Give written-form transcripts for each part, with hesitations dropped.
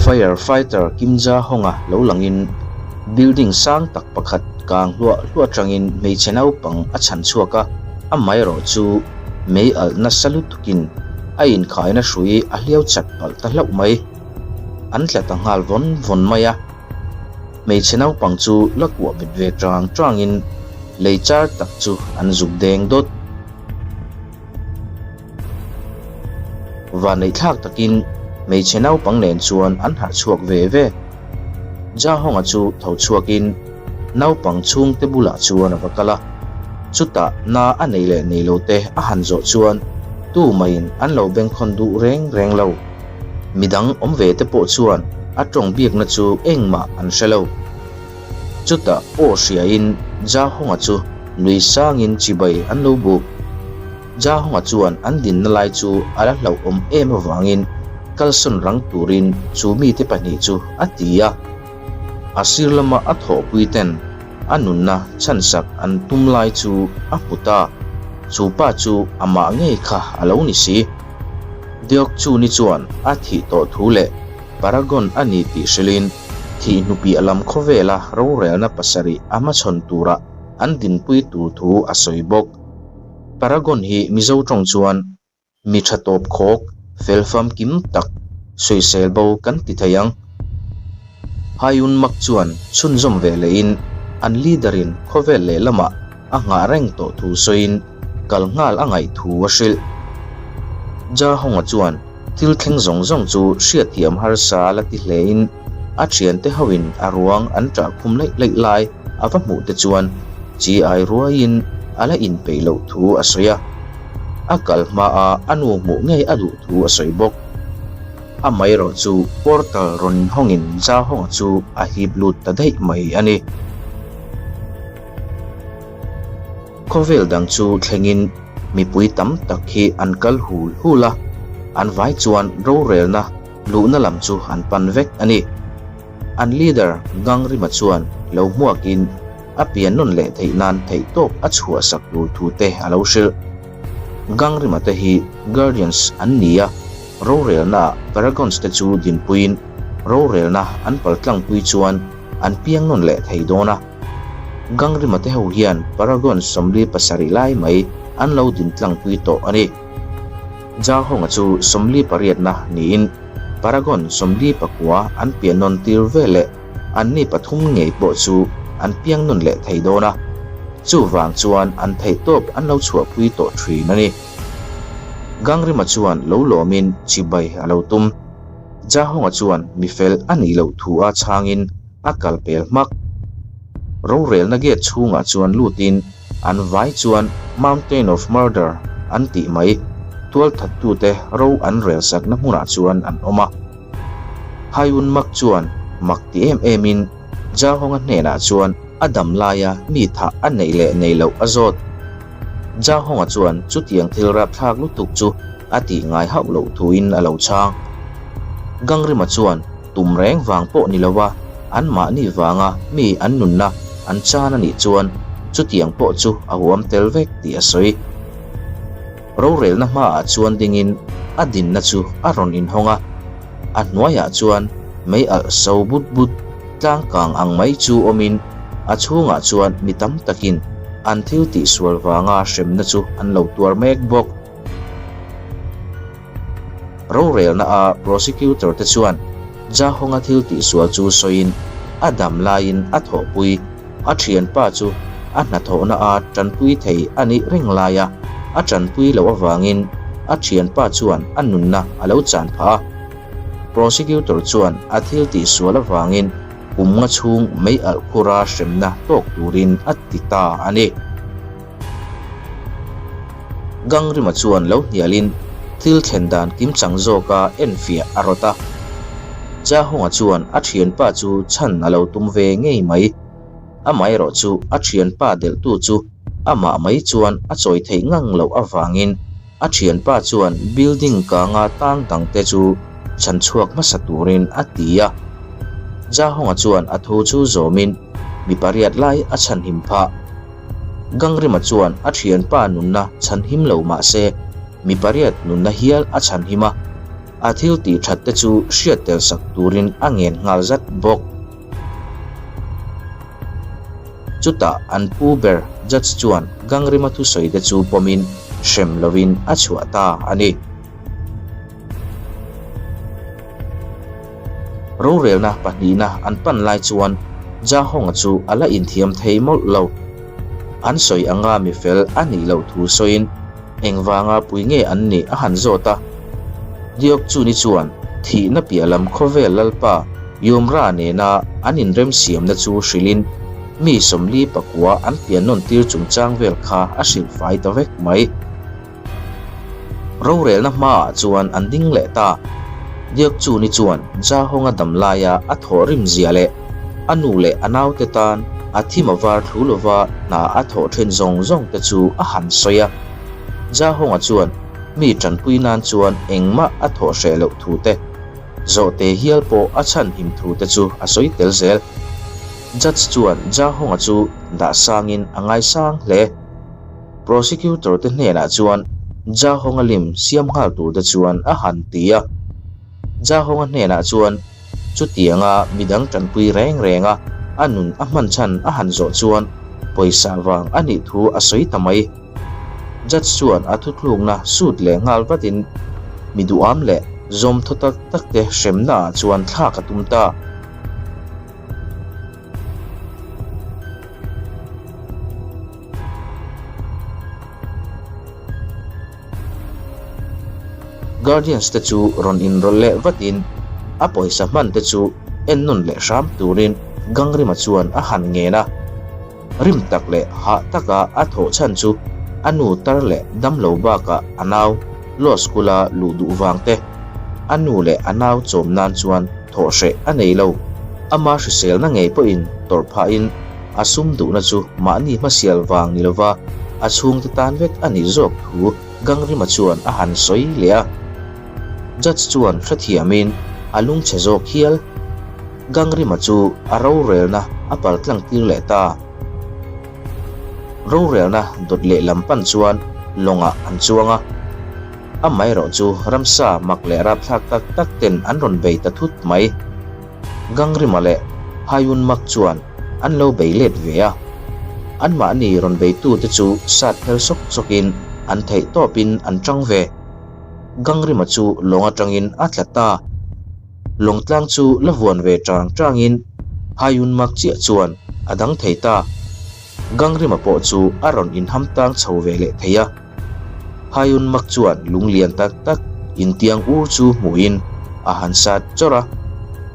Fire fighter Kim Ja Hong-a lo langin building sang tak pakhat kang hluah hluah atangin hmeichhe naupang a chhan chhuak a, amaherawh chu mei alh nasa lutukin a inkhaina hrui a hliau chat palh ta hlauh mai. An tla ta nghal vawn vawn mai a. Hmeichhe naupang chu la kuah bet ve tang tangin lei char tak chu an zuk deng dawt. Vanneih thlak takin hmeichhe naupang nen chuan an harh chhuak ve ve. Jahonga chu tho chhuakin naupang chhungte bulah chuan a va kal a. Chutah na a nei leh nei lo te a han zawh chuan tumaiin an lo bengkhawn duh reng reng lo. Midang awm ve te pawh chuan a tawng biakna chu engmah an hre lo. Chutah aw hriain Jahonga chu nui sangin chibai an lo buk. Jahonga chuan an dinna lai chu a la hlauhawm em avangin kalsawn rang turin chu mite pahnih chu a ti a. A sir lama a thawhpui ten a nunna chhansak an tum lai chu a hmu ta. Chu pa chu amah ngei kha a lo ni si. Deok chu ni chuan a thih tawh thu leh Paragon a ni tih hrilhin thih hnupiah lam khawvela rorelna pasarih a hmachhawn tura an dinpui tur thu a sawi bawk. Paragon hi Mizo tawng chuan mi tha tawp khawk, fel famkim tak, sawisel bo kan ti thei ang. Hayun Mak chuan chhunzawm ve lehin an leader-in khawvel lehlamah a nghah reng tawh thu sawiin kal nghal a ngaih thu a hrilh. Ja Hong-a chuan thil thleng zawng zawng chu hriatthiam harsa la ti hlein a thiante hoin a ruang an ṭah khum laih laih lai a va hmuh te chuan chi ai ruaiin a la inpeih loh thu a sawi a. A kal hmaa a nu hmuh ngei a duh thu a sawi bawk. Amaherawh chu portal rawn inhawngin Ja Hong-a chu a hip lut ta daih mai a ni. Khawvel dang chu thlengin mipui tam tak hi an kal hul hul a, an vai chuan rorelna luhna lam chu an pan vek a ni. An leader Gang Rima chuan lo hmuakin a pian nawn leh theih nan theihtawp a chhuahsak tur thu te a lo hrilh. Gang Rima te hi Guardians an ni a, rorelnaah Paragons te chu dinpuiin rorelna an paltlangpui chuan an piang nawn leh thei dawn a. Gangrima te ho hian Paragon 47 lai mai an lo din tlangpui tawh a ni. Zahonga chu 48na niin Paragon 49 an pian nawn tir ve leh anni pathum ngei pawh chu an piang nawn leh thei dawn a. Chuvang chuan an theihtawp an lo chhuahpui tawh thin a ni. Gangrima chuan lo lawmin chibai a lo tum. Zahonga chuan mifel a nih loh thu a chhangin a kal pel hmak. Rorelna gate chhungah chuan lutin an vai chuan Mountain of Murder an tih mai tualthattute ro an relsakna hmunah chuan an awm a. Hayun Mak chuan mak ti em emin Jahonga hnenah chuan a dam laia mi thah a neih leh nei loh a zawt. Jahonga chuan chutiang thil rapthlak lutuk chu a tih ngai hauh loh thuin a lo chhang. Gangrima chuan Tum reng vang pawh ni lova anmahni vanga mi an nunna an chan a nih chuan chutiang pawh chu a huam tel vek tih a sawi. Rorelna hmaah chuan dingin a dinna chu a rawn inhawng a, a hnuaiah chuan mei alh so but but tlang kang ang mai chu awmin a chhungah chuan mi tam takin an thil tihsual vanga hremna chu an lo tuar mek bawk. Rorelna a prosecutor te chuan Jahonga thil tihsual chu sawiin a dam laiin a thawhpui a thianpa chu a hnathawhna a tanpui thei a nih reng laia a tanpui loh avangin a thianpa chuan a nunna a lo chan phah a. Prosecutor chuan a thil tihsual avangin kum nga chhung mei alh khura hremna tawk turin a ti ta a ni. Gangrima chuan lo hnialin thil thlen dan kimchang zawka enfiah a rawt a. Jahonga chuan a thianpa chu chhan a lo tum ve ngei mai. Amaherawh chu a thianpa delhtu chu amah mai chuan a chawi theih ngang loh avangin a thianpa chuan building kanga tang dangte chu chhan chhuak hmasa turin a ti a. Jahonga chuan a thu chu zawmin mi pariat lai a chhanhim phah. Gangrima chuan a thianpa nunna chhanhim lo mah se, mi pariat nunna hial a chhanhim a. A thil tih that te chu hriat tel sak turin a ngen nghal zat bawk. Chutah an pu ber judge chuan Gangrima thusawi te chu pawmin hrem lovin a chhuah ta a ni. Rorelna pahnihna an pan lai chuan Ja Hong-a chu a la inthiam thei mawlh lo. An sawi anga mi fel a nih loh thu sawiin engvanga pui nge an nih a han zawt a. Diok Chuni chuan thihna piah lam khawvel lalpa Yumra nena an inremsiamna chu hrilhin mi 44 an pian nawn tir chungchang vel kha a hrilh fai ta vek mai. Rorelna hmaah chuan an ding leh ta. Diakchuni chuan Jahawnga dam laia a thawh rim zia leh a nu leh a naute tan a thim a var thlu lova hna a thawh then zawng zawng te chu a han sawi a. Jahawnga chuan mi tanpui nan chuan engmah a thawh hreh loh thu te, zawhte hial pawh a chhanhim thu te chu a sawi tel zel. Judge chuan Jahawnga chu dah sangin a ngaisang hle. Prosecutor te hnenah chuan Jahonga lim siam nghal tur te chuan a han ti a. Jahonga hnenah chuan chutianga midang tanpui reng renga a nun a hman chhan a han zawh chuan pawisa vang a nih thu a sawi ta mai. Judge chuan a thuthlukna sut leh nghal vatin mi duham leh zawmthaw tak tak te hremna ah chuan thlak a tum ta. Guardians te chu rawn inrawlh leh vatin a pawisa hman te chu en nawn leh hram turin Gangrima chuan a han ngen a. Rim tak leh hah taka a thawh chhan chu a nu tar leh damlo bakah a nau law school a luh duh vang te, a nu leh a nau chawm nan chuan thawh hreh a nei lo. Ama hriselna ngei pawhin tawrh phahin a sum duhna chu mahni hmasial vang ni lova a chhungte tan vek a nih zawk thu Gangrima chuan a han sawi leh a. Judge chuan hrethiamin a lungchhe zawk hial. Gangrima chu a rorelna a paltlang tir leh ta. Rorelna dawt lehlam pan chuan lawngah an chuang a. Amaherawh chu ramsa mak leh rapthlak tak tak ten an rawn bei ta thut mai. Gangrima leh Hayun Mak chuan an lo bei let ve a. Anmahni rawn beitute chu sat phel sawk sawkin an theih tawpin an tang ve. Gangrima chu lawng atangin a tla ta. Lawngtlang chu la vuan ve tang tangin Hayun Mak chiah chuan a dang thei ta. Gangrima pawh chu a rawn inham tang chho ve leh thei a. Hayun Mak chuan lung lian tak tak intiang ur chu hmuhin a han sat chawrh a.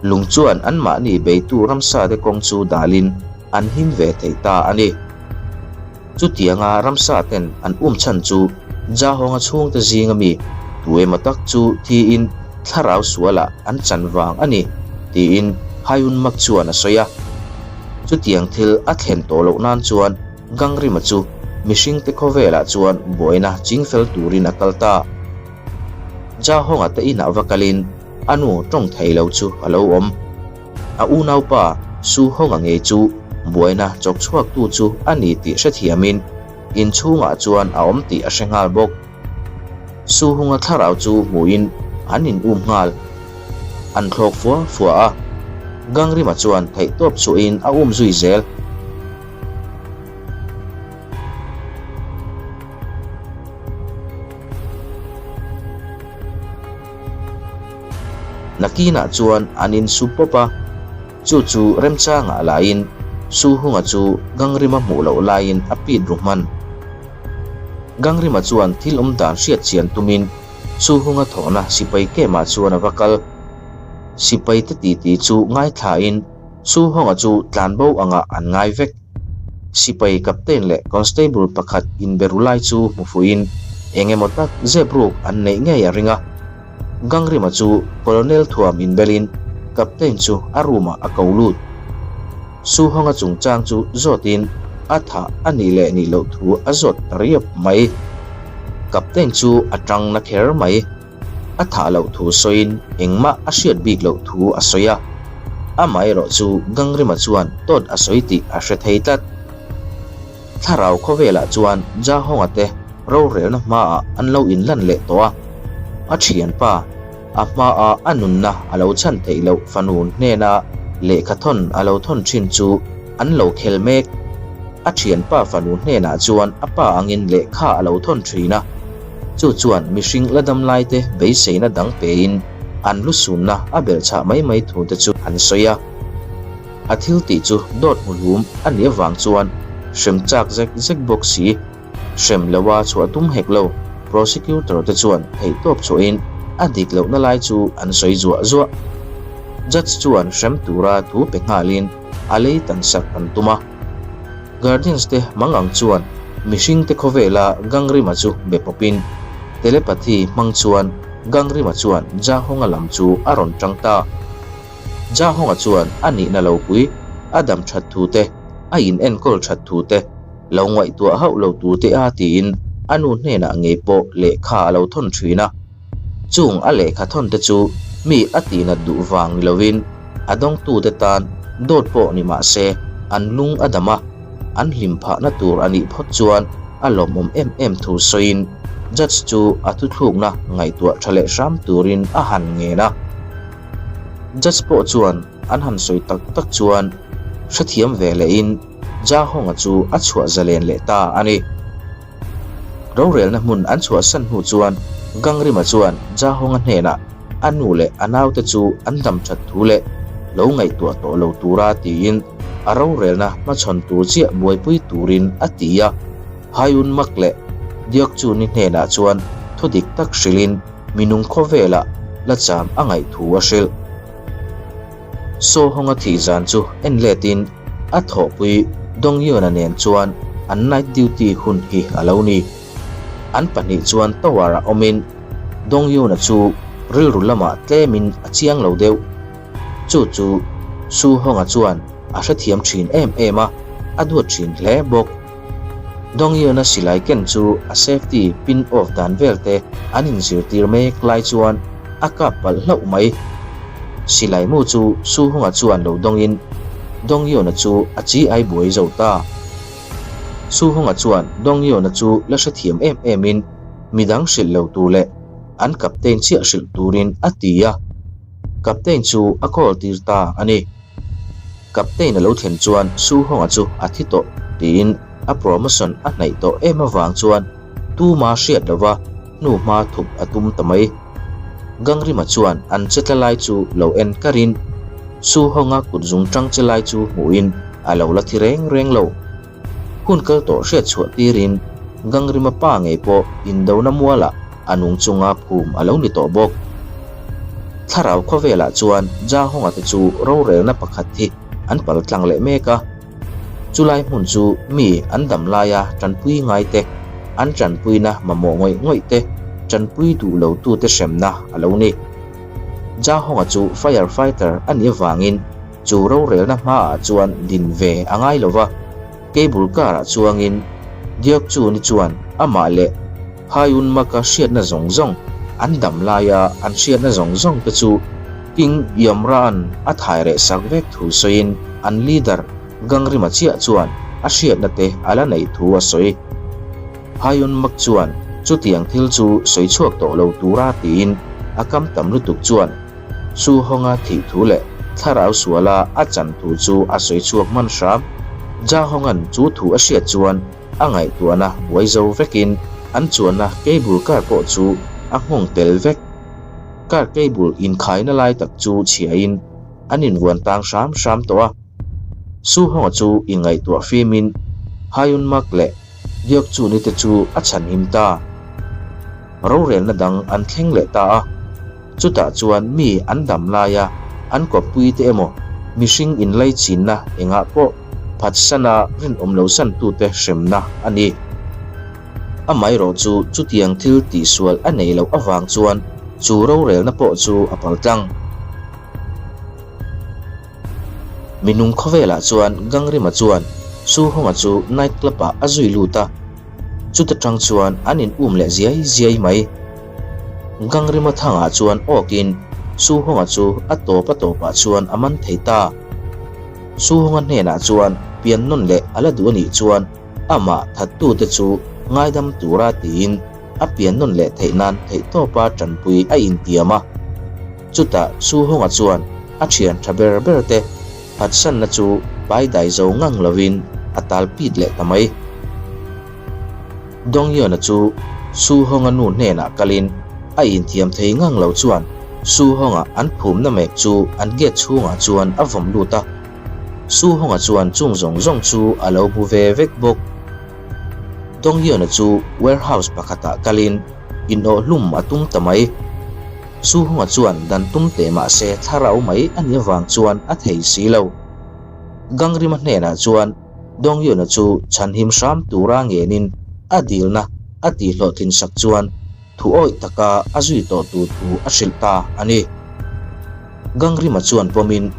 Lung chuan anmahni beitu ramsate kawng chu dalin an him ve thei ta a ni. Chutianga ramsa ten an um chhan chu Jahawnga chhungte zinga mi tu emaw tak chu thiin thlarau sualah an chan vang a ni, tiin Hayun Mak chuan a sawi a. Chutiang thil a thlen tawh loh nan chuan Gangrima chu mihringte khawvelah chuan buaina chingfel turin a kal ta. Jahawnga te inah va kalin a nu tawng thei lo chu a lo awm. A unaupa Su Hawnga ngei chu buaina chawk chhuaktu chu a ni tih hrethiamin inchhungah chuan a awm tih a hre nghal bawk. Su Hunga thlarau chu hmuhin an in um nghal. An thlawk fua fua a, Gangrima chuan theihtawp chhuahin a um zui zel. Nakinah chuan an insu pawp a, chu chu remchangah laiin Su Hunga chu Gangrima hmuh loh laiin a pit ru hman. Gangrima chuan thil awm dan hriat chian tumin Su Hunga thawhna sipai kemah chuan a va kal. Sipaite titi chu ngaithlain Su Hunga chu tlanbo angah an ngai vek. Sipai Captain leh Constable pakhat inbe ru lai chu hmu fuhin eng emaw tak zep ruk an neih ngei a ring a. Gangrima chu Colonel thuam inbelin Captain chu a room ah a ko lut. Su Honga chungchang chu zawtin a thah a nih leh nih loh thu a zawt ta riap mai. Captain chu a tang na kher mai. A thah loh thu sawiin engmah a hriat bik loh thu a sawi a. Amaherawh chu Gangrima chuan dawt a sawi tih a hre thei tlat. Thlarau khawvelah chuan Jahonga te rorelna hmaah an lo inlan leh tawh a. A thianpa. A hmaa a nunna a lo chhan theih loh fanu hnena lehkha thawn a lo thawn thin chu an lo khel mek. A thianpa fanu hnenah chuan a pa angin lehkha a lo thawn thin a, chu chuan mihring la dam laite beiseina dang pein an lusunna a belhchhah mai mai thu te chu an sawi a. A thil tih chu dawt hmuhlum a nih avang chuan hrem chak zek zek bawk si. Hrem loa chhuah tum hek lo, prosecutor te chuan theihtawp chhuahin a dik lohna lai chu an sawi zuah zuah. Judge chuan hrem tura thu pe nghalin a lei tan sak an tum a. Guardians te mangang chuan mihring te khawvela Gangrima chu be pawpin telepathy hmang chuan Gangrima chuan Jahonga lam chu a rawn tang ta. Jahonga chuan a nihna lo pui, a dam that thu te, a in enkawl that thu te, Lo ngaihtuah hauh lo tur te a tiin a nu hnenah ngei pawh lehkha a lo thawn thin a. Chung a lehkha thawn te chu mi a tihnat duh vang ni lovin a dawngtute tan dawt pawh ni mah se an lung a dam a, an hlim phahna tur a nih phawt chuan a lawmawm em em thu sawiin judge chu a thuthlukna ngaihtuah tha leh hram turin a han ngen a. Judge pawh chuan an han sawi tak tak chuan hrethiam ve lehin, Jahonga chu a chhuah zalen leh ta a ni. Rorelna hmun an chhuahsan hnu chuan Gangrima chuan Jahonga hnenah a nu leh a naute chu an dam that thu leh lo ngaihtuah tawh lo tura tiin a rorelna hmachhawn tur chiah buaipui turin a ti a. Hayun Mak leh Deokchuni hnenah chuan thu dik tak hrilhin minung khawvelah la cham a ngaih thu a hrilh. Sohonga thih zan chu en letin a thawhpui Dongyuna nen chuan an night duty hun hi a lo ni. An pahnih chuan tower ah awmin Dongyuna chu rilru lamah tlemin a chiang lo deuh. Chu chu Suhonga chuan a hrethiam thin em em a, a duat thin hle bawk. Dongyuna silai ken chu a safety pin off dan vel te an inzirtir mek lai chuan a kap palh hlauh mai. Silai mu chu Suhunga chuan lo dawngin Dongyuna chu a chi ai buai zo ta. Suhunga chuan Dongyuna chu la hrethiam em emin midang hrilh lo tur leh an captain chiah hrilh turin a ti a, captain chu a call tir ta a ni. Captain a lo thlen chuan Su Honga chu a thi tawh tiin a promotion a hnaih tawh em avang chuan tuma hriat lova hnuhma thup a tum ta mai. Gangrima chuan an che tla lai chu lo en karin Su Honga kut zung tang che lai chu hmuhin a lo la thi reng reng lo. Hun kal tawh hriat chhuah tirin Gangrima pa ngei pawh indona mualah a nung chunga phum a lo ni tawh bawk. Thlarau khawvelah chuan Jahonga te chu rorelna pakhat hi an pal tlang leh mek a. Chulai hmun chu mi an dam laia tanpui ngai te, an tanpuina mamawh ngawih ngawih te, tanpui duh lo tute hremna a lo ni. Jahonga chu fire fighter a nih avangin Chu rorelna hmaah chuan din ve a ngai lo va, cable car-ah chuangin Deok Chun-i chuan amah leh Hayun Mak-a hriatna zawng zawng, an dam laia an hriatna zawng zawng te chu King Yamra-a'n a thai reh sak vek thu sawiin an leader Gangrima chiah chuan a hriatna te a la neih thu a sawi. Hayun Mak chuan chutiang thil chu sawi chhuak tawh lo tura tiin a kam tam lutuk chuan Su Honga thih thu leh thlarau suala a chan thu chu a sawi chhuak hman hram. Ja Honga'n chu thu a hriat chuan a ngaihtuahna buai zo vekin an chuanna cable car pawh chu a nghawng tel vek. Car cable inkhaina lai tak chu chhiain an invuan tang hram hram tawh a. Su Honga chu inngaihtuah fimin Hayun Mak leh Diak chu nite chu a chhanhim ta. Rorelna dang an thleng leh ta a. Chutah chuan mi an dam laia an kawppuite emaw mihring inlaichinna engah pawh phatsana rinawm lo santute hremna a ni. Amaherawh chu chutiang thil tihsual a nei loh avang chuan chu rorelna pawh chu a paltlang. Minung khawvelah chuan Gangrima chuan Su Honga chu night club ah a zui lut a, chuta tang chuan an in um leh ziai ziai mai. Gangrima thangah chuan awkin Su Honga chu a tawp a tawpah chuan a man thei ta. Su Honga hnenah chuan pian nawn leh a la duh a nih chuan amah thattute chu ngaidam tura tiin a pian nawn leh theih nan theihtawpa tanpui a intiam a. Chutah Su Honga chuan a thian tha ber ber te phatsanna chu pai dai zo ngang lovin a tal pit leh ta mai. Donghyun-a chu Su Honga nu hnenah kalin a inthiam thei ngang lo chuan Su Honga an phumna mek chu an gate chhungah chuan a vawm lut a. Su Honga chuan chung zawng zawng chu a lo hmu ve vek bawk. Donghyun-a chu warehouse pakhatah kalin inawhhlum a tum ta mai. Su Honga chuan dan tum teh mah se thlarau mai a nih avang chuan a thei si lo. Gangrima hnenah chuan Dongyuna chu chhanhim hram tura ngenin a dilna a tihhlawhtlin sak chuan thu awih taka a zui tawh tur thu a hrilh ta a ni. Gangrima chuan pawmin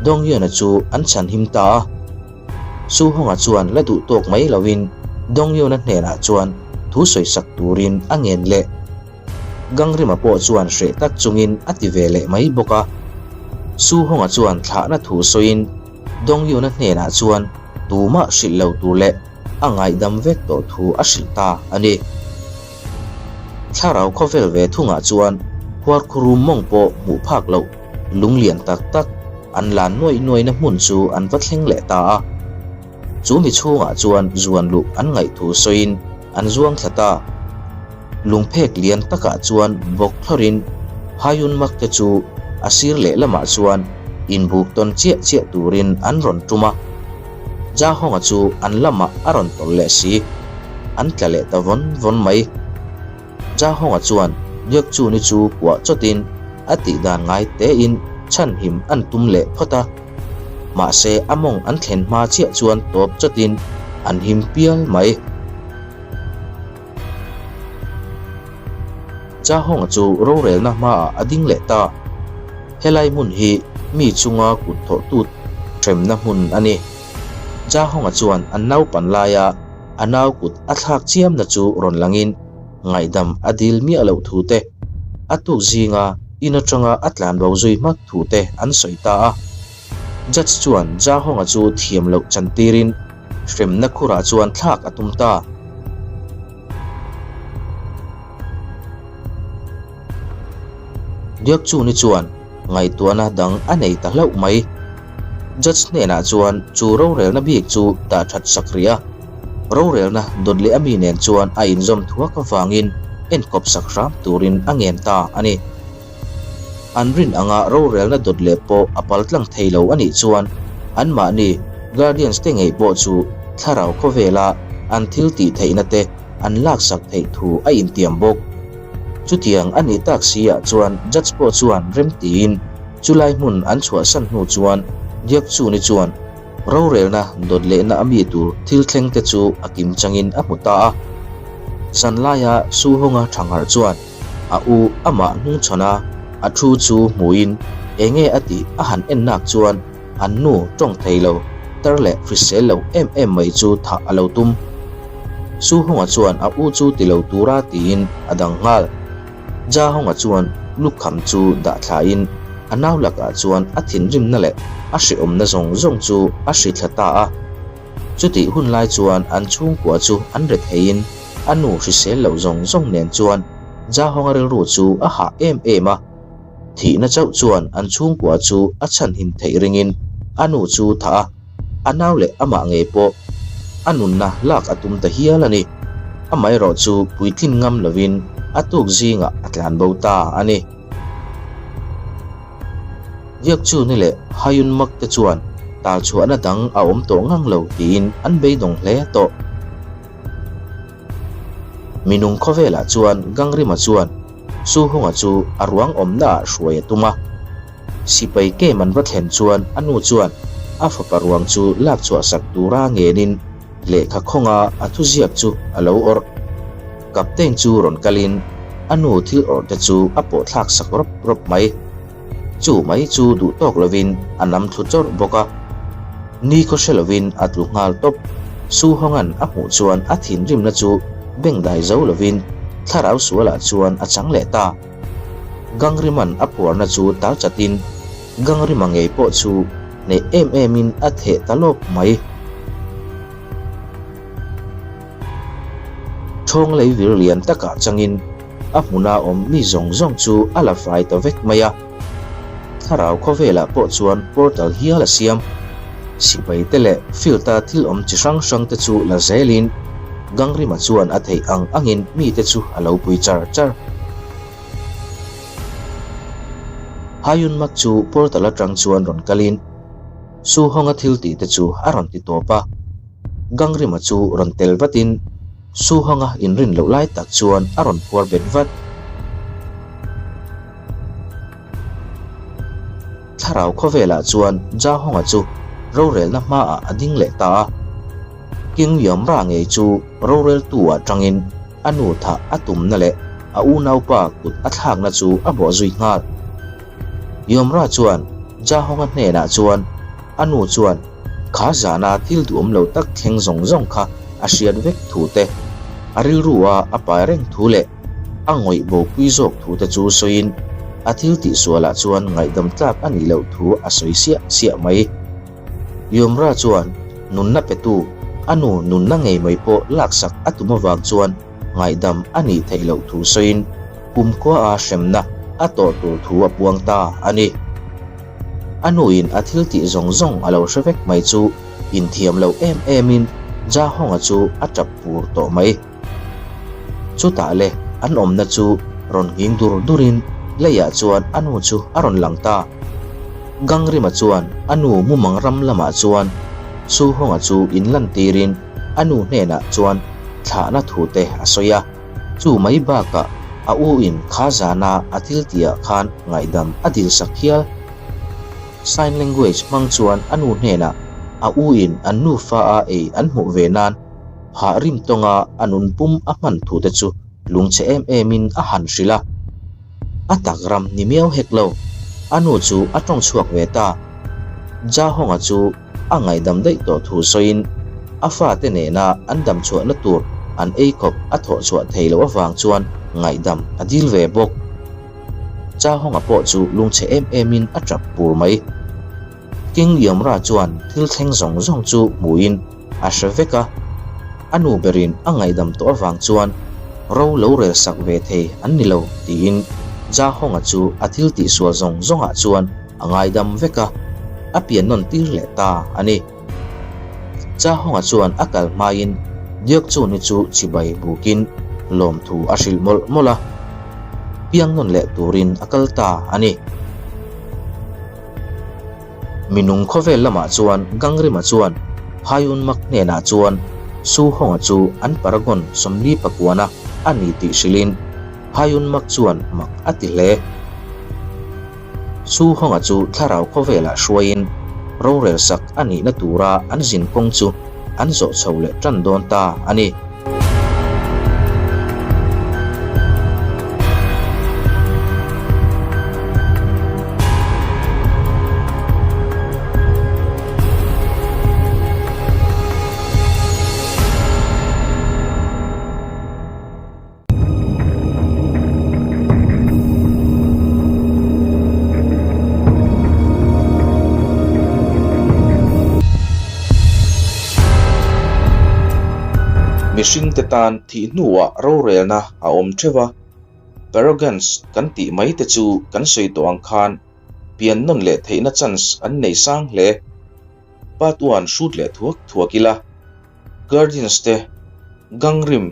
Dongyuna chu an chhanhim ta a. Su Honga chuan la duh tawk mai loin Dongyuna hnenah chuan thu sawisak turin a ngen leh. Gangrima pawh chuan hreh tak chungin a ti ve leh mai bawk a. Su Honga chuan thlahna thu sawiin Dongyuna hnenah chuan tumah hrilh lo tur leh a ngaihdam vek tawh thu a hrilh ta a ni. Thlarau khawvel ve thungah chuan huarkhurum mawng pawh hmuh phak loh lung lian tak tak an lan nuaih nuaihna hmun chu an va thleng leh ta a. Chu mi chhungah chuan zuan luh an ngaih thu sawiin an zuang thla ta. Lungphek lian takah chuan bawk thlawrin Hayun Mak te chu a sir lehlamah chuan inbuk tawn chiah chiah turin an rawn tum a. Jahonga chu an lamah a rawn tawlh leh si. An tla leh ta vawn vawn mai. Jahonga chuan Biakchuni chu kuah chawtin a tih dan ngai tein chhanhim an tum leh phawt a. Mahse a mawng an thlen hma chiah chuan tawp chawtin an him pial mai. Chahonga chu rorelna hmaah a ding leh ta. Helai hmun hi mi chunga kut thawhtu hremna hmun a ni. Chahonga chuan an naupan laia a nau kut a thlak chiamna chu rawn langin ngaihdam a dil miah loh thu te, a tuk zinga in atanga a tlanbo zui hmak thu te an sawi ta a. Judge chuan Jahonga chu thiam loh chantirin Hremna khurah chuan thlak a tum ta. Biakchuni chuan ngaihtuahna dang a nei ta hlauh mai. Judge hnenah chuan chu rorelna bik chu dah that sak rih a. Rorelna dawt leh a mi nen chuan a inzawm thuak avangin enkawp sak hram turin a ngen ta a ni. An rin anga rorelna dawt leh pawh a pal tlang thei lo a nih chuan anmahni Guardians te ngei pawh chu thlarau khawvela an thil tih theihna te an laksak theih thu a intiam bawk. Chutiang a nih tak si ah chuan Judge pawh chuan rem tiin chulai hmun an chhuahsan hnu chuan Diakchuni chuan Rorelna dawt lehna a mi tur thil thleng te chu a kim changin a hmu ta a. Zanlaia Suhunga thangharh chuan A u amah hnungchhawn a, a thu chu hmuin enge a tih a han en nak chuan an nu tawng thei lo, tar leh hrisel lo em em mai chu thah a lo tum. Su Hunga chuan a u chu ti lo tura tiin a dang nghal. Ja Hunga chuan lukham chu dah thlain a nau lakah chuan a thinrimna leh a hrehawmna zawng zawng chu a hrithla ta a. Chutih hun lai chuan an chhungkua chu an re theiin a nu hrisel loh zawng zawng nen chuan Jahawnga rilru chu a hah em em a. Thihna chauh chuan an chhungkua chu a chhanhim theih ringin a nu chu thah a, a nau leh amah ngei pawh a nunna lak a tum ta hial a ni. Amaherawh chu puitlin ngam lovin a tuk zingah a tlanbo ta a ni. Biakchuni leh Hayun Mak te chuan tal chhuahna dang a awm tawh ngang lo tiin an beidawng hle tawh. Minung khawvelah chuan Gangrima chuan Su Hunga chu a ruang awmna ah hruai a tum a. Sipai kem an va thlen chuan a nu chuan a fapa ruang chu lak chhuah sak tura ngenin Lehkha khawnga a thuziak chu a lo awrh. Captain chu rawn kalin a nu thil awrh te chu a pawh thlak sak rawp rawp mai. Chu mai chu duh tawk lovin a nam thlu chawrh bawk a. Ni khaw hre lovin a tlu nghal tawp. Su Hawng'an a hmuh chuan a thinrimna chu bengdai zo lovin thlarau sualah chuan a chang leh ta. Gangriman a phuarna chu tal chatin Gangrima ngei pawh chu hneh em emin a theh ta lawk mai. Thawng lei vir lian takah changin a hmuna awm mi zawng zawng chu a la fai ta vek mai a. Thlarau khawvelah pawh chuan portal hial a siam. Sipaite leh field-a thil awm chi hrang hrangte chu la zelin Gangrima chuan a theih ang angin mite chu a lo pui char char. Hayunmak chu portal atang chuan rawn kalin Su Honga thil tihte chu a rawn ti tawp a. Gangrima chu rawn tel vatin Su Honga inrin loh lai tak chuan a rawn phuar bet vat. Thlarau khawvelah chuan Ja Honga chu rorelna hmaah a ding leh ta a. King Yomra ngei chu roreltu ah tangin a nu thah a tumna leh a unaupa kut a thlakna chu a bawh zui nghal. Yomra chuan Ja Honga hnenah chuan a nu chuan kha zana thil duhawm lo tak thleng zawng zawng kha a hriat vek thu te, a rilru a a pai reng thu leh a ngawih bopui zawk thu te chu sawiin a thil tihsualah chuan ngaihdam tlak a nih loh thu a sawi siah siah mai. Yomra chuan nunna petu a nu nunna ngei mai pawh laksak a tum avang chuan ngaihdam a nih theih loh thu sawiin kumkhua a hremna a tawh tur thu a puang ta a ni. A nuin a thil tih zawng zawng a lo hre vek mai chu inthiam lo em emin Ja Honga chu a tap pur tawh mai. Chutah le an awmna chu rawn nghing dur durin leiah chuan a nu chu a rawn lang ta. Gangrima chuan a nu mumang ram lamah chuan Su Honga chu inlantirin a nu hnenah chuan thlahna thu te a sawi a. Chu mai bakah a u in kha zana a thil tihah khan ngaihdam a dilsak hial. Sign language hmang chuan a nu hnenah a u in an nufa a ei an hmuh ve nan Hah rim tawnga a nun pum a hman thu te chu lungchhe em emin a han hrilh a. A tak ram ni miau hek lo, a nu chu a tawng chhuak ve ta. Ja Honga chu a ngaihdam daih tawh thu sawiin a fate nena an dam chhuahna tur an ei khawp a thawh chhuah thei loh avang chuan ngaihdam a dil ve bawk. Ja Honga pawh chu lungchhe em emin a tap pur mai. King Yomra chuan thil thleng zawng zawng chu hmuin a hre vek a, a nu berin a ngaihdam tawh avang chuan ro lo rel sak ve thei an ni lo tiin Ja Honga chu a thil tihsual zawng zawngah chuan a ngaidam vek a, a pian nawn tir leh ta a ni. Ja Honga chuan a kal hmain Deok Chun-i chu chibai bukin lawmthu a hrilh mawlh mawlh a, piang nawn leh turin a kal ta a ni. Minung khawvel lamah chuan Gangrima chuan Phaiunmak hnenah chuan Su Honga chu an Paragon 40 pakuana a ni tih hrilhin Phaiunmak chuan mak a ti hle. Su Honga chu thlarau khawvelah hruaiin rorel sak a nihna tura an zin kawng chu an zawh chho leh tan dawn ta a ni. Mihringte tan thih hnuah rorelna a awm theuh a, Paragons kan tih mai te chu kan sawi tawh ang khan pian nawn leh theihna chance an nei sang hle. Part one hrut leh thuak thuak ila. Guardians te, Gangrim,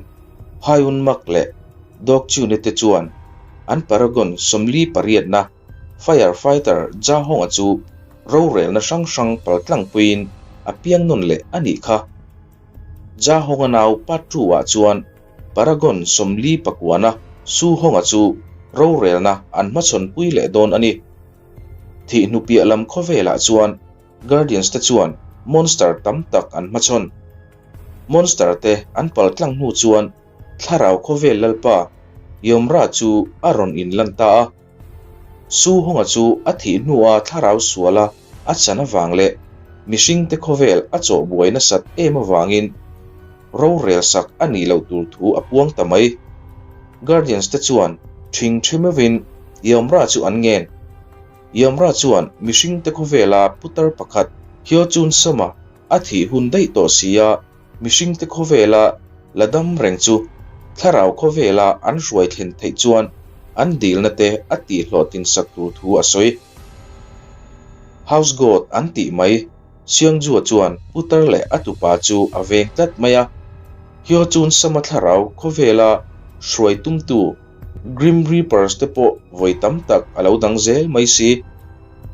Hyunmak leh Dokchune te chuan an Paragon 48na Fire Fighter Jahonga chu rorelna hrang hrang paltlangpuiin a piang nawn leh a nih kha. Jahonga nau Patru-ah chuan Paragon 49na Suhonga chu rorelna an hmachhawnpui leh dawn a ni. Thihnu piah lam khawvelah chuan Guardians te chuan monster tam tak an hmachhawn. Monster te an paltlang hnu chuan thlarau khawvel lalpa Yomra chu a rawn inlan ta a. Su Honga chu a thih hnua thlarau suala a chan avang leh mihringte khawvel a chawhbuai nasat em avangin rorel sak a nih loh tur thu a puang ta mai. Guardians te chuan ṭhing ṭhi meuhin Yomra chu an ngen. Yamra chuan mihringte khawvela putar pakhat Hyochun Sama a thih hun daih tawh si a, mihringte khawvela la dam reng chu thlarau khawvela an hruai thlen theih chuan an dilna te a tihhlawhtin sak tur thu a sawi. House God an tih mai Seongjua chuan putar leh a tupa chu a veng tlat mai a. Hyo Chun Sama thlarau khawvela hruai tumtu Grim Reapers te pawh vawi tam tak a lo dang zel mai si.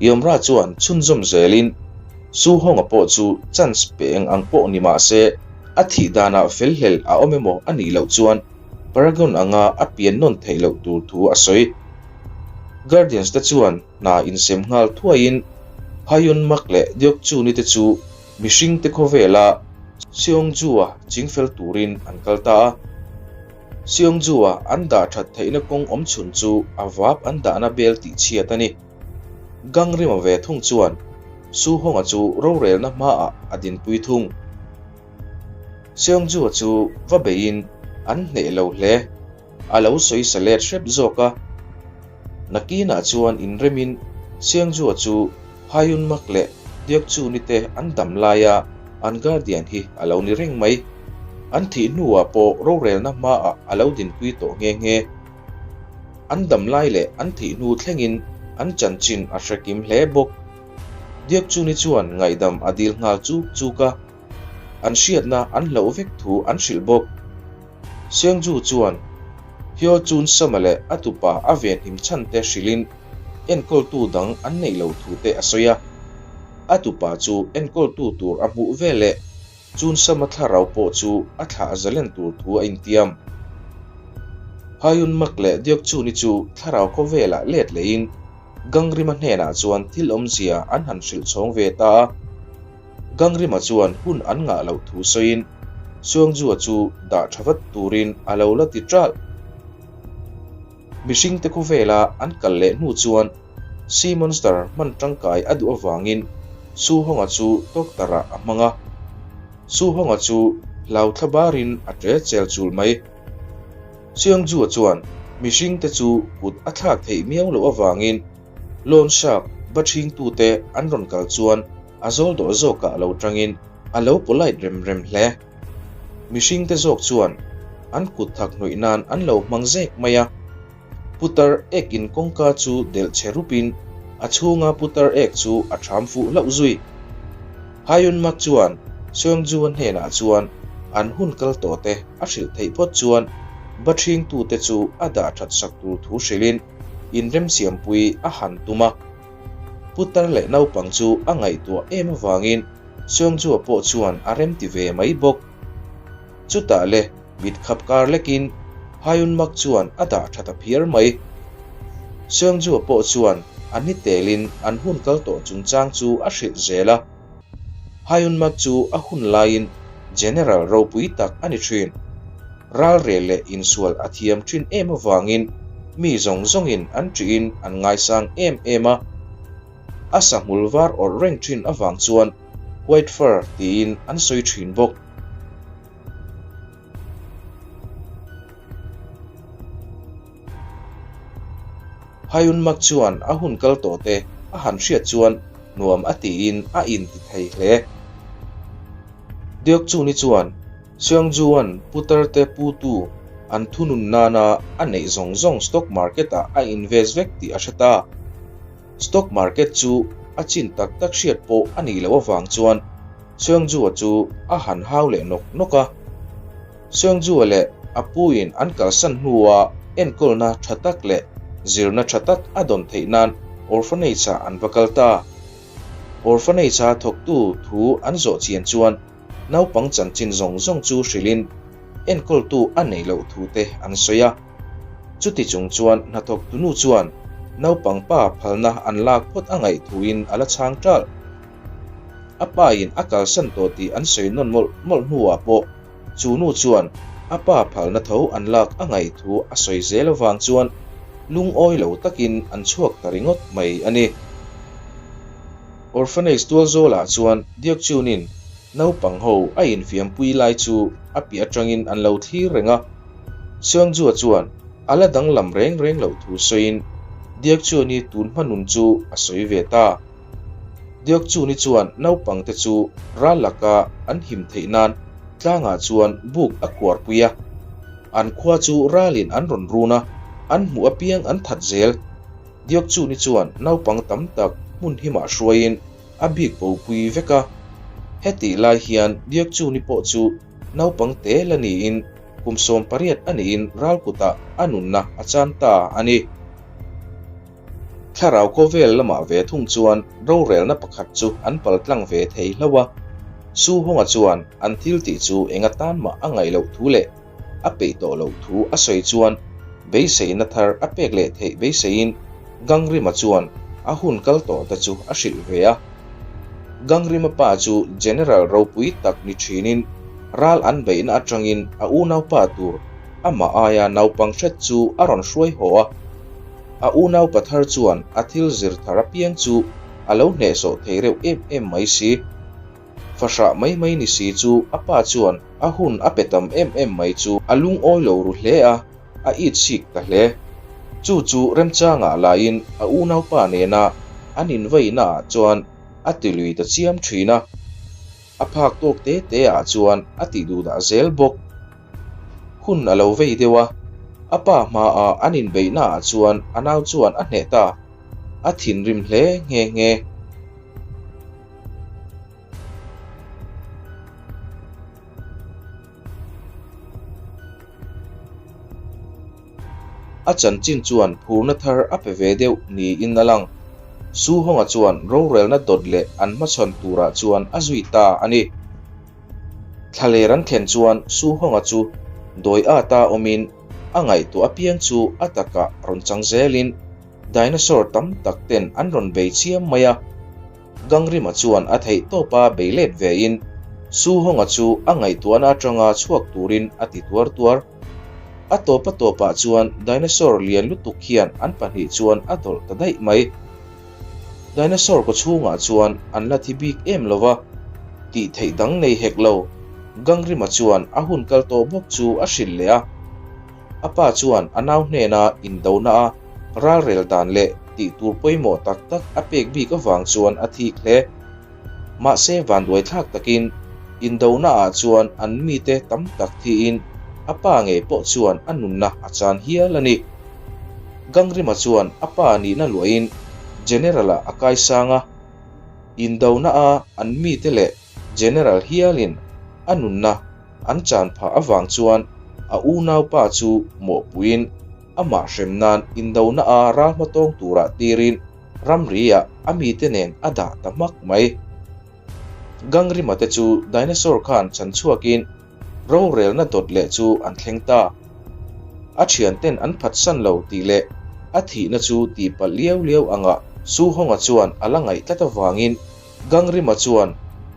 Yomra chuan chhunzawm zelin Su Honga pawh chu chance pe eng ang pawh ni mah se a thih danah felhlel a awm emaw a nih loh chuan Paragon anga a pian nawn theih loh tur thu a sawi. Guardians te chuan hna insem nghal thuaiin Hayun Mak leh Deok Chuni te chu mihringte khawvela Seongju-a chingfel turin an kal ta a. Seongju-a an dah that theihna kawng awm chhun chu a vap an dahna bel tihchhiat a ni. Gang Rima ve thung chuan Su Honga chu rorelna hmaah a dinpui thung. Seongju-a chu va beiin an hneh lo hle. A lo sawi sa let hrep zawk a. Nakinah chuan inremin Seongju-a chu Hayun Mak leh Deokchuni te an dam laia an guardian hi a lo ni reng mai. An thih hnuah pawh rorelna hmaah a lo dinpui tawh nghe nghe. An dam lai leh an thih hnu thlengin an chanchin a hre kim hle bawk. Deokchuni chuan ngaihdam a dil nghal chuk chuk a. An hriatna an hlauh vek thu an hrilh bawk. Seongju chuan Hyo Chun Sama leh a tupa a venhim chhan te hrilhin enkawltu dang an neih loh thu te a sawi a. A tupa chu enkawltu tur a hmuh veleh Chun Sama thlarau pawh chu a thlah zalen tur thu a intiam. Hayun Mak leh Deok Chun-i chu thlarau khawvelah let lehin Gangrima hnenah chuan thil awmzia an han hrilh chhawng ve ta a. Gangrima chuan hun an ngah loh thu sawiin Seongjua chu dah tha vat turin a lo la ti ṭalh. Mihringte khawvela an kal leh hnu chuan Sea Monster hman tangkai a duh avangin Su Honga chu doctor-ah a hmang a. Su Honga chu hlau thla barin a ṭe chel chul mai. Seongjua chuan mihringte chu kut a thlak theih miau loh avangin Loan shark va ṭhingtute an rawn kal chuan a zawl dawh zawkah lo ṭangin a lo polite rem rem hle. Mihringte zawk chuan an kut thak hnawih nan an lo hmang zek mai a. Putar ek in kawngka chu delh che rupin a chhunga putar ek chu a ṭham fuh hlauh zui. Hayun Mak chuan Seongju-a hnenah chuan an hun kal tawh te a hrilh theih phawt chuan ba ṭhingtute chu a dah ṭhat sak tur thu hrilhin inremsiampui a han tum a. Putar leh naupang chu a ngaihtuah em avangin Seongju-a pawh chuan a remti ve mai bawk. Chutah le mit khap kar lekin Hayun Mak chuan a dah tha ta phiar mai. Seongju-a pawh chuan a ni telin an hun kal tawh chungchang chu a hrilh zel a. Hayun Mak chu a hun laiin General ropui tak a ni thin. Ralrel leh insual a thiam thin em avangin mi zawng zawngin an ṭihin an ngaisang em em a. A sahmul var awrh reng thin avang chuan White Fur tiin an sawi thin bawk. Hayun Mak chuan a hun kal tawh te a han hriat chuan nuam a tiin a inti thei hle. Deok Chuni chuan Seongju-a'n putar te putu an thunun nana a neih zawng zawng stock market-ah a invest vek tih a hre ta. Stock market chu a chin tak tak hriat pawh a nih loh avang chuan Seongju-a chu a han hau leh nawk nawk a. Seongju-a leh a puin an kalsan hnua enkawlna tha tak leh zirna tha tak a dawn theih nan orphanage-ah an va kal ta. Orphanage-a thawktu thu an zawh chian chuan naupang chanchin zawng zawng chu hrilhin enkawltu a neih loh thu te an sawi a. Chuti chung chuan hnathawktunu chuan naupang pa phalna an lak phawt a ngaih thuin a la chhang ṭalh. A pain a kalsan tawh tih an sawi nawn mawlh mawlh hnuah pawh chu nu chuan a pa phalna tho an lak a ngaih thu a sawi zel avang chuan lungawi lo takin an chhuak ta ringawt mai a ni. Orphanage tual zawlah chuan Deokchun-in naupang ho a infiampui lai chu a piah atangin an lo thlir reng a. Seongjua chuan a la danglam reng reng loh thu sawiin Deokchun-i tun hma nun chu a sawi ve ta. Deokchun-i chuan naupangte chu ral laka an him theih nan tlangah chuan buk a khuarpui a. An khua chu ralin an rawn run a, an hmuh apiang an that zel. Deokchun-i chuan naupang tam tak hmun himah hruaiin a bik bopui vek a. Hetih lai hian Biakchuni pawh chu naupang te la niin kum 18 a niin ral kutah a nunna a chan ta a ni. Thlarau khawvel lamah ve thung chuan rorelna pakhat chu an paltlang ve thei hlauh a. Su Honga chuan an thil tih chu eng atan mah a ngaih loh thu leh a peih tawh loh thu a sawi chuan beiseina thar a pek leh theih beiseiin Gangrima chuan a hun kal tawh te chu a hrilh ve a. Gangrima pa chu General ropui tak ni thinin ral an beihna atangin a unaupa tur amah aia naupang hret chu a rawn hruai haw a. A unaupa thar chuan a thil zir thar apiang chu a lo hnehsawh thei reuh em em mai si. Fahrah mai mai ni si chu a pa chuan a hun a pe tam em em mai chu a lungawi lo ru hle a, a it sik ta hle. Chu chu remchangah laiin a unaupa nena an invaihnaah chuan a ti lui ta chiam thin a. A phak tawk te te ah chuan a tih duh dah zel bawk. Hun a lo vei deuh a, a pa hmaah an inbeihnaah chuan a nau chuan a hneh ta. A thinrim hle nghe nghe. A chanchin chuan phurna thar a pe ve deuh niin a lang. Su Honga chuan rorelna dawt leh an hmachhawn turah chuan a zui ta a ni. Thlaler an thlen chuan Su Honga chu dawi ata awmin a ngaihtuah apiang chu a takah rawn chang zelin dinosaur tam tak ten an rawn bei chiam mai a. Gangrima chuan a theih tawpa bei let vein Su Honga chu a ngaihtuahna atanga chhuak turin a ti tuar tuar. A tawp a tawpah chuan dinosaur lian lutuk hian an pahnih chuan a dawlh ta daih mai. Dinosaur kaw chhungah chuan an la thi bik em lo va, tih theih dang nei hek lo. Gangrima chuan a hun kal tawh bawk chu a hrilh leh a. A pa chuan a nau hnena indona a ralrel dan leh tih tur pawimawh tak tak a pek bik avang chuan a thik hle. Mahse vanduai thlak takin indona ah chuan an mite tam tak thiin a pa ngei pawh chuan a nunna a chan hial a ni. Gangrima chuan a pa nihna luahin General-ah a kaisang a, indona a an mite leh General hialin a nunna an chan phah avang chuan a unaupa chu mawhpuiin amah hrem nan indona a ral hmatawng turah tirin ramri-ah a mite nen a dah ta hmak mai. Gangrima te chu dinosaur khan chhan chhuakin rorelna dawt leh chu an thleng ta. A thianten an phatsan lo tih leh a thihna chu tihpalh liau liau angah Su Honga chuan a la ngaih tlat avangin Gangrima chuan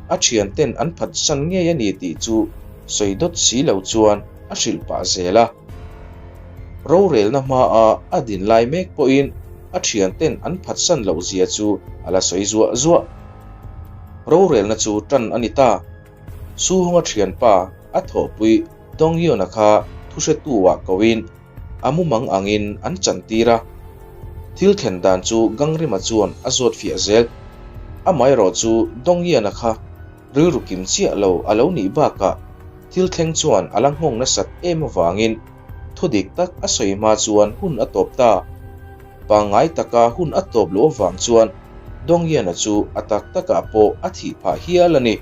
a thianten an phatsan ngei a ni tih chu sawi dawt si lo chuan a hrilh pah zel a. Rorelna hmaa a din lai mek pawhin a thianten an phatsan loh zia chu a la sawi zuah zuah. Rorelna chu tan a ni ta. Su Honga thianpa a thawhpui Dongyun-a kha thuhretu-ah koin a mumang angin an chantir a. Thil thlen dan chu Gangrima chuan a zawt fiah zel. Amaherawh chu Dongyun-a kha rilru kim chiah lo a lo nih bakah thil thleng chuan a la nghawng nasat em avangin thu dik tak a sawi hma chuan hun a tawp ta. Pangngai taka hun a tawp loh avang chuan Dongyun-a chu a tak takah pawh a thih phah hial a ni.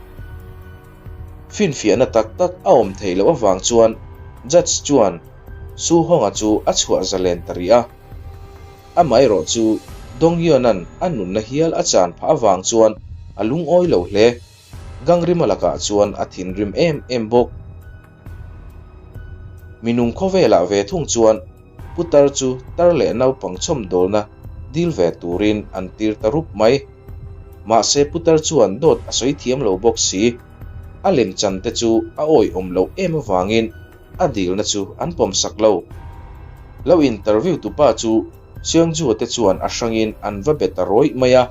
Finfiahna tak tak a awm theih loh avang chuan Judge chuan Su Honga chu a chhuah zalen ta rih a. Amaherawh chu Donghyun-a'n a nunna hial a chan phah avang chuan a lungawi lo hle. Gangrima lakah chuan a thinrim em em bawk. Minung khawvelah ve thung chuan putar chu tar leh naupang chhawmdawlna dil ve turin an tir ta rup mai. Mahse putar chuan dawt a sawi thiam lo bawk si. A lemchan te chu a awihawm loh em avangin a dilna chu an pawmsak lo. Lo interview tupa chu Seungju te chuan a hrangin an va be ta rawih mai a.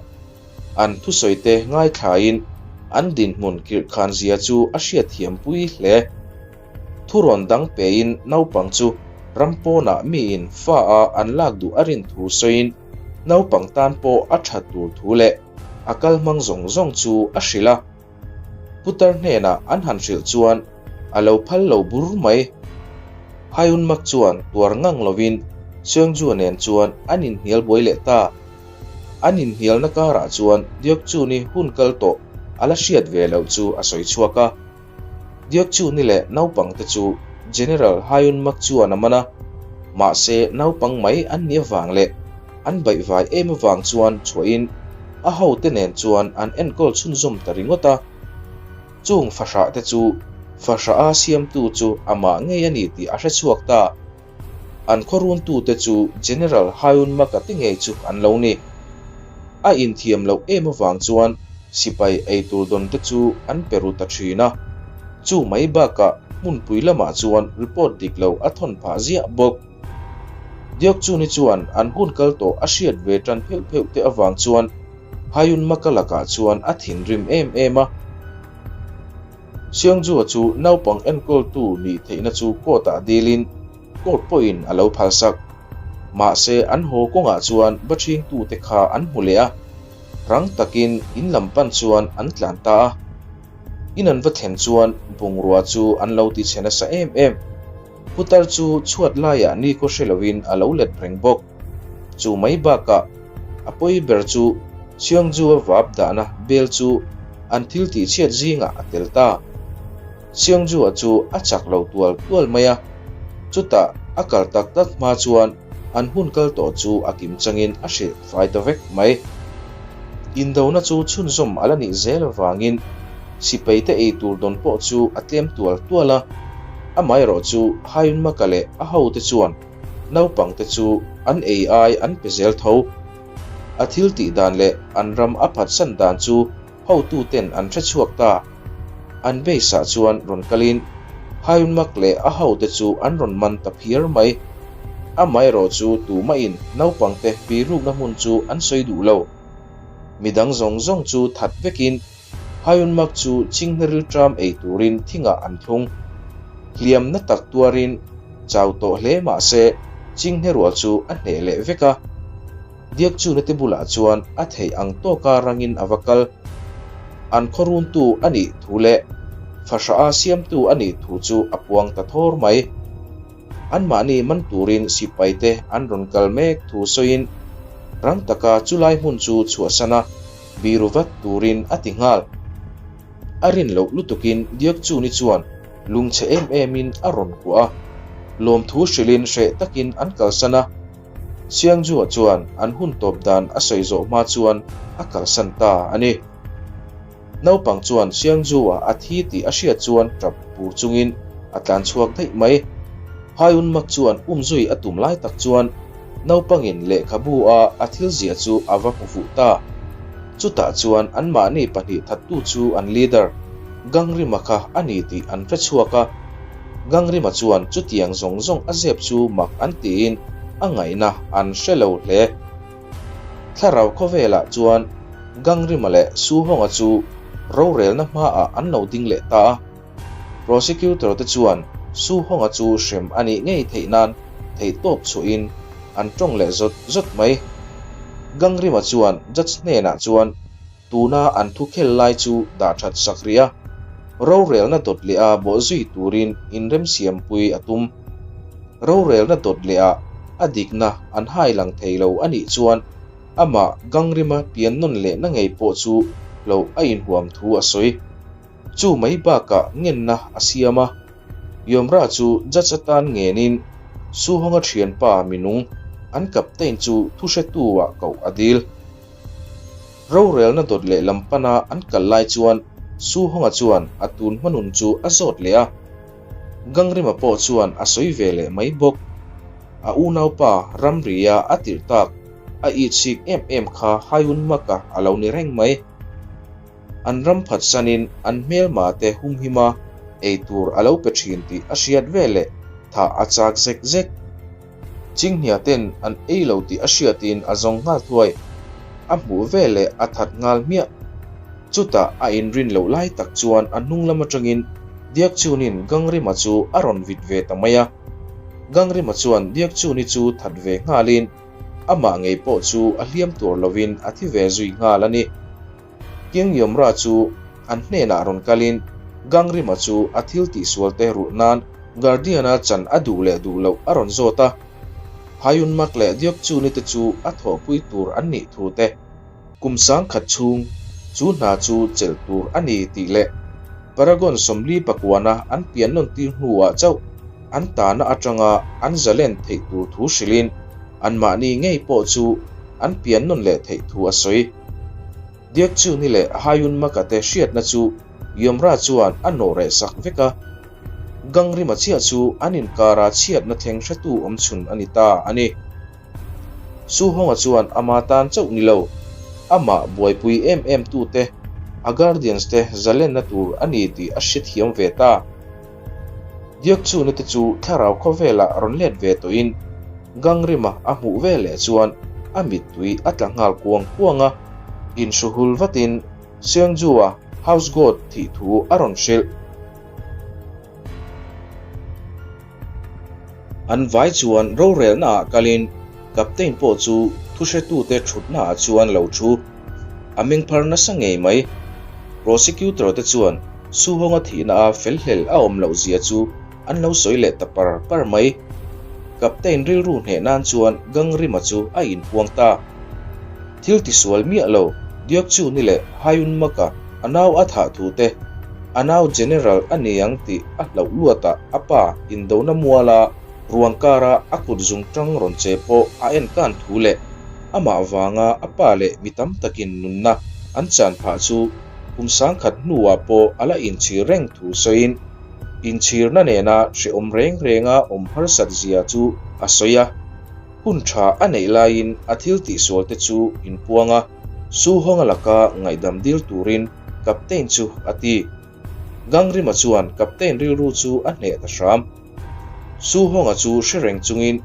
An thusawi te ngaithlain an dinhmun kirhkhan zia chu a hriatthiampui hle. Thurawn dang pein naupang chu ram pawnah miin fa a an lak duh a rin thu sawiin naupang tan pawh a that tur thu leh a kal hmang zawng zawng chu a hrilh a. Putar hnenah an han hrilh chuan a lo phal lo bur mai. Hyunmak chuan tuar ngang lovin Seungju nen chuan an inhnial buai leh ta. An inhnialna karah chuan Deokchuni hun kal tawh a la hriat ve loh chu a sawi chhuak a. Deokchuni leh naupangte chu General Hyun Mak chuan a man a, mahse naupang mai an nih avang leh an baihvai em avang chuan chhuahin a hote nen chuan an enkawl chhunzawm ta ringawt a. Chung fahrah te chu fahrah a siamtu chu amah ngei a ni tih a hre chhuak ta. An khawruntute chu General Hyun Maka te ngei chu an lo ni. A inthiam loh em avang chuan sipai eitur dawn te chu an pe ru ta thin a. Chu mai bakah hmunpui lamah chuan report dik lo a thawn phah ziah bawk. Deokchuni chuan an hun kal tawh a hriat ve tan pheuh pheuh te avang chuan Hyun Maka lakah chuan a thinrim em em a. Seongju-a chu naupang enkawltu nih theihna chu court-ah dilin court pawhin a lo phalsak. Mahse an haw kawngah chuan va ṭhingtute kha an hmu leh a, rang takin in lam pan chuan an tlan ta a. In an va thlen chuan bungrua chu an lo ti chhe nasa em em. Putar chu chhuat laiah nikhaw hre loin a lo let reng bawk. Chu mai bakah a pawi ber chu Seongju-a vap dahna bel chu an thil tihchhiat zingah a tel ta. Seongju-a chu a chak lo tual tual mai a, chutah a kal tak tak hma chuan an hun kal tawh chu a kim changin a hrilh fai ta vek mai. Indona chu chhunzawm a la nih zel avangin sipaite ei tur dawn pawh chu a tlem tual tual a, amaherawh chu Hyunmaka leh a hote chuan Naupangte chu an ei ai an pe zel tho. A thil tih dan leh an ram a phatsan dan chu hotuten an hre chhuak ta. An base ah chuan rawn kalin Hyunmak leh a hote chu an rawn man ta phiar mai. Amaherawh chu tumahin naupangte birukna hmun chu an sawi duh lo. Midang zawng zawng chu that vekin Hyunmak chu chinghne rilṭam ei turin thingah an thlung. Hliam na tak tuarin chau tawh hle mah se chinghne rual chu a hneh leh vek a. Diakchuna te bulah chuan a theih ang tawka rangin a va kal. An khawruntu a nih thu leh fahrah a siamtu a nih thu chu a puang ta thawr mai. Anmahni man turin sipaite an rawn kal mek thu sawiin rang taka chulai hmun chu chhuahsan a. Biru vat turin a ti nghal. A rin loh lutukin Diakchuni chuan lungchhe em emin a rawn kuah a, lawmthu hrilhin hreh takin an kalsan a. Siangjua chuan an hun tawp dan a sawi zawh hma chuan a kalsan ta a ni. Naupang chuan Siangjua a thi tih a hriat chuan tap pur chungin a tlan chhuak daih mai. Phaiunmak chuan umzui a tum lai tak chuan Naupangin lehkhabu a a thil ziah chu a va hmu fuh ta. Chutah chuan anmahni pahnih thattu chu an leader, Gangrima kha a ni tih an hre chhuak a. Gangrima chuan chutiang zawng zawng a zep chu mak an tiin a ngaihna an hre lo hle. Thlarau khawvelah chuan Gangrima leh Suhonga chu rorelna hmaah an lo ding leh ta a. Prosecutor te chuan Su Honga chu hrem a nih ngei theih nan theihtawp chhuahin an tawng leh zawt zawt mai. Gangrima chuan judge hnenah chuan tuna an thu khel lai chu dah that sak rih a, rorelna dawt leh a bawhzui turin inremsiampui a tum. Rorelna dawt leh ah a dikna an hai lang thei lo a nih chuan amah Gangrima pian nawn lehna ngei pawh chu hloh a inhuam thu a sawi. Chu mai bakah ngenna a siam a, Yomra chu judge atan ngenin Suhonga thianpa minung an captain chu thuhretu-ah koh a dil. Rorelna dawt leh lam pana an kal lai chuan Suhonga chuan a tun hmanun chu a zawt leh a, Gangrima pawh chuan a sawi ve leh mai bawk. A unaupa ramria a tirh tak a itsik em em kha Hyunmaka a lo ni reng mai. An ram phatsanin an hmelma te humhima ei tur a lo pe thin tih a hriat veleh thah a chak zek zek. Chinghnia ten an ei lo tih a hriatin a zawng nghal thuai. A hmuh veleh a that nghal hmiah. Chutah a inrin loh lai tak chuan a hnung lam atangin Diakchunin Gangrima chu a rawn vit ve ta mai a. Gangrima chuan Diakchuni chu that ve nghalin amah ngei pawh chu a hliam tur lovin a thi ve zui nghal a ni. King Yomra chu an hnenah rawn kalin Gangrima chu a thil tihsual te rulh nan Guardian-a chan a duh leh duh loh a rawn zawt a. Hyunmak leh Deokchuni te chu a thawhpui tur an nih thu te, Kum 10,000 chhung chu hna chu chelh tur a ni tih leh Paragon 49-a an pian nawn tir hnuah chauh an tahna atanga an zalen theih tur thu hrilhin anmahni ngei pawh chu an pian nawn leh theih thu a sawi. Deokchuni leh Hayun Maka te hriatna chu Yeomra chuan a nawh reh sak vek a, Gangrima chiah chu an inkara chhiatna thleng hretu awmchhun a ni ta a ni. Suhonga chuan ama tan chauh ni lo, amah buaipui em em tute, a guardians te zalenna tur a ni tih a hrethiam ve ta. Deokchuna te chu thlarau khawvelah rawn let ve tawhin Gangrima a hmuh ve leh chuan a mittui a tla nghal kuang kuang a, inhruhul vatin Seongju-a house god thih thu a rawn hrilh. An vai chuan rorelna ah kalin Captain pawh chu thuhretute thutna ah chuan lo thu. A mengphar nasa ngei mai. Prosecutor te chuan Suhonga thihna a felhlel a awm loh zia chu an lo sawi leh ta par par mai. Captain rilru hneh nan chuan Gangrima chu a inpuang ta. Thil tisual miah lo, Deokchuni leh Hayunmaka a nau a thah thu te, a nau General a ni ang tih a hlauh luatah a pa indona muala ruang kara a kut zung tang rawn che pawh a en kan thu leh amah vanga a pa leh mi tam takin nunna an chan phah chu kum 10,000 hnuah pawh a la inchhir reng thu sawiin inchhirna nena hrehawm reng renga awm harsat zia chu a sawi a. Hun tha a neih laiin a thil tihsual te chu inpuang a, Su Honga laka ngaihdam dil turin Captain chu a ti. Gangrima chuan Captain rilru chu a hneh ta hram. Su Honga chu hre reng chungin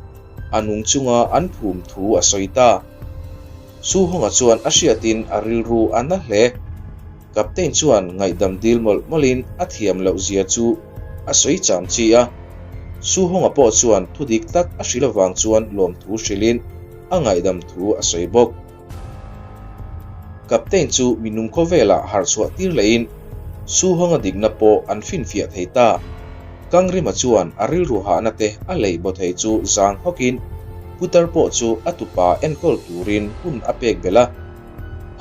a nung chunga an phum thu a sawi ta. Su Honga chuan a hriatin a rilru a na hle. Captain chuan ngaihdam dil mawlh mawlhin a thiam loh zia chu a sawi cham chi a. Su Honga pawh chuan thu dik tak a hrilh avang chuan lawmthu hrilhin a ngaihdam thu a sawi bawk. Captain chu minung khawvelah harh chhuah tir lehin Su Honga dikna pawh an finfiah thei ta. Kangrima chuan a rilru hahna te a lei baw thei chu zang hawkin putar pawh chu a tupa enkawl turin hun a pek belh a.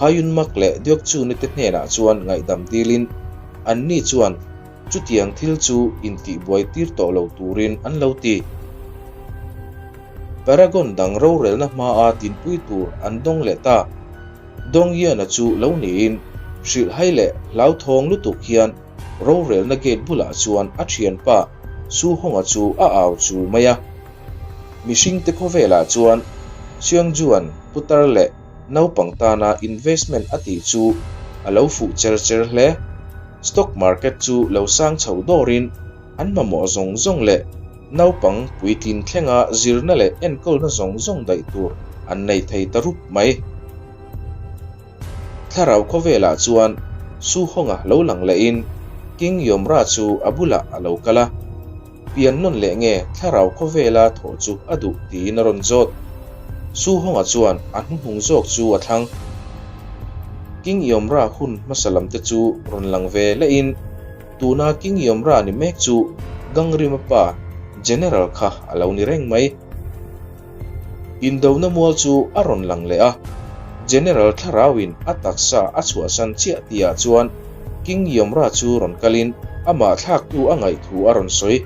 Hayunmak leh Deokchuni te hnenah chuan ngaihdam dilin anni chuan chutiang thil chu intihbuai tir tawh lo turin an lo ti. Paragon dang rorelna hmaa dinpui tur an dawng leh ta. Donghyun-a chu lo niin hrilhhai leh hlauthawng lutuk hian rorelna gate bulah chuan a thianpa Su Hong-a chu a au chul mai a. Mihringte khawvelah chuan Seongju-a'n putar leh naupang tana investment a tih chu a lo fuh cher cher hle. Stock market chu lo sang chho dawrin an mamawh zawng zawng leh naupang puitlin thlenga zirna leh enkawlna zawng zawng daih tur an nei thei ta rup mai. Thlarau khawvelah chuan Su Honga lo lang lehin King Yomra chu a bulah a lo kal a. Pian nawn leh nge thlarau khawvela thawh chu a duh tiin a rawn zawt. Su Honga chuan a hnuhnung zawk chu a thlang. King Yomra hun hmasa lam te chu rawn lang ve lehin tuna King Yomra ni mek chu Gangrima pa General kha a lo ni reng mai. Indona mual chu a rawn lang leh a, General thlarauin a taksa a chhuahsan chiah tihah chuan King Yomra chu rawn kalin amah thlaktu a ngaih thu a rawn sawi.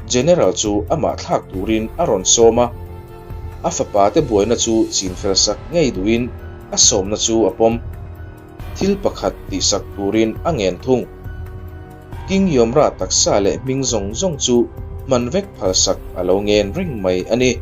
General chu amah thlak turin a rawn sawm a, a fapa te buaina chu chinfel sak ngei duhin a sawmna chu a pawm. Thil pakhat tihsak turin a ngen thung. King Yomra taksa leh hming zawng zawng chu hman vek phalsak a lo ngen reng mai a ni.